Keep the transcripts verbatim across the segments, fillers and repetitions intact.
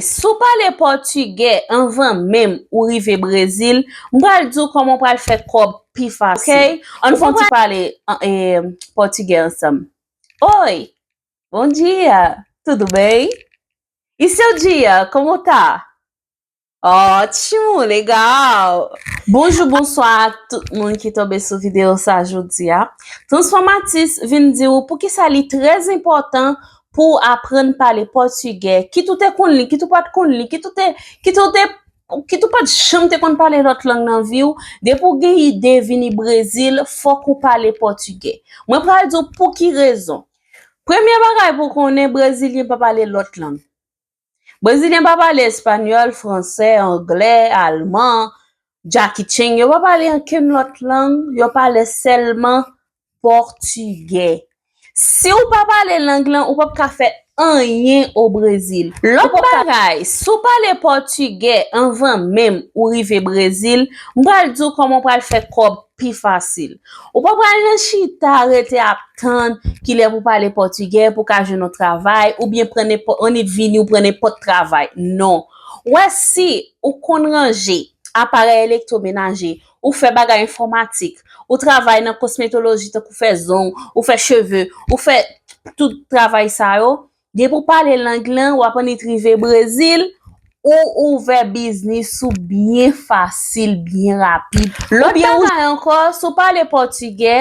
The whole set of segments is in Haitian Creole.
Si w pale pòtigè anvan menm ou rive Brezil, m pral di w kòman w pral fè kòb pi fasil. Ok? Ann fè yon ti pale, eh, pòtigè ansanm. Oi! Bom dia! Tudo bem? E seu dia, como tá? Ótimo, legal! Bonjou, bonswa a tout moun ki tonbe sou videyo sa jodi a. Transfòmatis vin di w poukisa li trè enpòtan pou w aprann pale pòtigè. Kit ou te konn li, kit ou pa t konn li, kit ou te, kit ou te, kit ou pa t janm te konn pale lòt lang nan vi w, depi w gen ide vini Brezil, fòk ou pale pòtigè. Mwen pral di w pou ki rezon. Premye bagay pou w konnen, Brezilyen pa pale lòt lang. Brezilyen pa pale espanyòl, fransè, anglè, alman, Jackie Chan. Yo pa pale ankenn lòt lang, yo pale sèlman pòtigè. Si w pa pale lang lan, ou p ap ka fè anyen o Brezil. Lòt bagay, si w pale pòtigè anvan menm ou rive Brezil, m pral di w kòman w pral fè kòb pi fasil. Ou pa pral nan chita, rete ap tann kilè pou pale pòtigè, pou ka jwenn yon travay, oubyen pran nenpòt, annik vini ou pran nenpòt travay. Non. Ou wè, si ou konn ranje aparèy elektwomenaje, ou fè bagay enfòmatik, ou travay nan kosmetoloji, tankou fè zong, ou fè cheve, ou fè tout travay sa yo, depi w pale lang lan, w ap annik rive Brezil, ou ouvè biznis ou byen fasil, byen rapid. Lòt bagay ankò, si w pale pòtigè,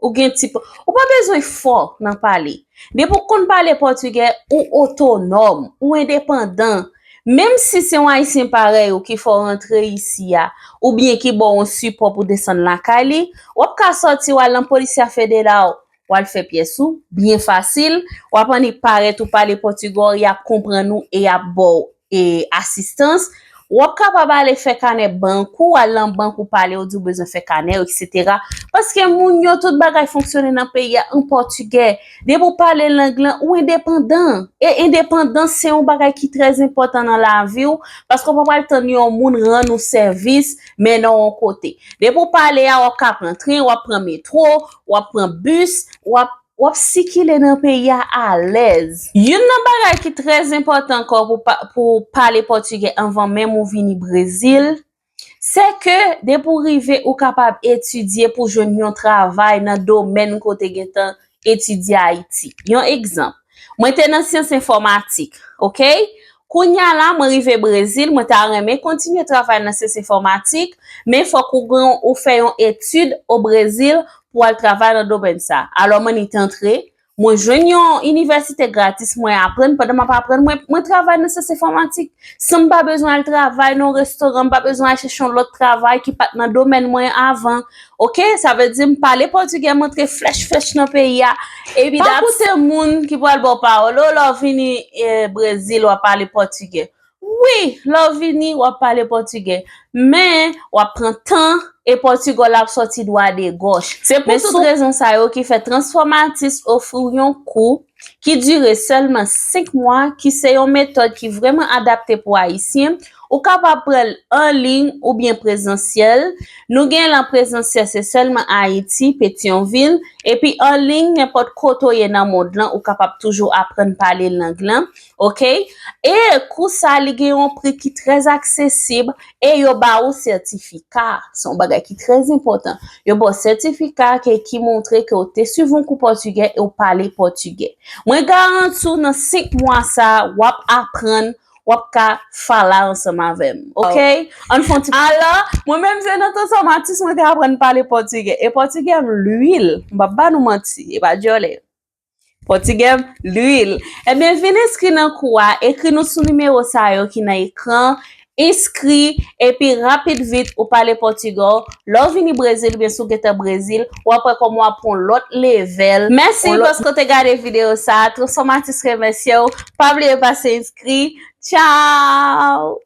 ou gen ti, ou pa bezwen fò nan pale. Depi w konn pale pòtigè, ou otonòm, ou endepandan. Menm si se yon Ayisyen parèy ou ki fè w rantre isi a, oubyen ki ba w yon sipò pou desann lakay li, w ap ka sòti w al nan Polícia Federal, w al fè pyès ou, byen fasil, w ap annik parèt ou pale pòtigè, y ap konprann ou e y ap ba w, e, asistans. W ap kapab ale fè kanè bank ou, al nan bank ou pale, ou di w bezwen fè kanè, etsetera. Paske moun yo, tout bagay fonksyone nan peyi a an pòtigè. Depi w pale lang lan, ou endepandan. E endepandans se yon bagay ki trè enpòtan nan lavi w, paske w pa pral tann yon moun rann ou sèvis, mennen w yon kote. Depi w pale a, w ap ka pran tren, w ap pran metwo, w ap pran bis, w ap, w ap sikile nan peyi a alèz. Youn nan bagay ki trè enpòtan ankò pou pa, pou pale pòtigè anvan menm ou vini Brezil, se ke depi w rive, ou kapab etidye pou jwenn yon travay nan domèn kote gentan etidye Ayiti. Yon egzanp, mwen te nan syans enfòmatik, ok? Kounye a la, mwen rive Brezil, mwen ta renmen kontinye travay nan syans enfòmatik, men fòk ou gen, ou fè yon etid o Brezil pou al travay nan domèn sa. Alò, mwen annik antre, mwen jwenn yon inivèsite gratis, mwen aprann, pandan m ap aprann, mwen, mwen travay nan syans enfòmatik. San m pa bezwen al travay nan yon restoran, m pa bezwen al chèche yon lòt travay ki pa t nan domèn mwen avan. Ok? Sa vle di m pale pòtigè, m antre flèch flèch nan peyi a. Epi pa koute moun ki pral ba w pawòl, o, lè w vini, eh, Brezil, w ap pale pòtigè. Wi, lè w vini, w ap pale pòtigè. Men, w ap pran tan, e pòtigè w la ap sòti dwa de gòch. Se pou tout rezon sa yo ki fè Transformatis ofri w yon kou ki dire sèlman senk mwa, ki se yon metòd ki vrèman adapte pou Ayisyen. Ou kapab pran l an liy oubyen prezansyèl. Nou gen l an prezansyèl, se sèlman Ayiti, Petyonvil, epi an liy, nenpòt kote w ye nan mond lan, ou kapab toujou aprann pale lang lan, ok? E kou sa, li gen yon pri ki trè aksesib, e yo ba ou sètifika. Se yon bagay ki trè enpòtan. Yo ba w sètifika ke, ki montre ke w te swiv yon kou pòtigè e w pale pòtigè. Mwen garanti w, nan senk mwa sa, w ap aprann, w ap ka fala ansanm avè m, ok? Ann fè yon ti... Alò, mwen menm se nan Transformatis mwen te aprann pale pòtigè. E pòtigè m lwil, m p ap ba nou manti, e pa djòlè. Pòtigè m lwil. Ebyen, vin enskri nan kou a, ekri nou sou nimewo sa yo ki nan ekran, enskri, epi rapid vit ou pale pòtigè w. Lè w vini Brezil, oubyen si w gentan Brezil, w ap wè kòman w ap pran yon lòt level. Mèsi paske w te gade videyo sa a. Transformatis remèsye w. Pa bliye pase enskri. Tchao!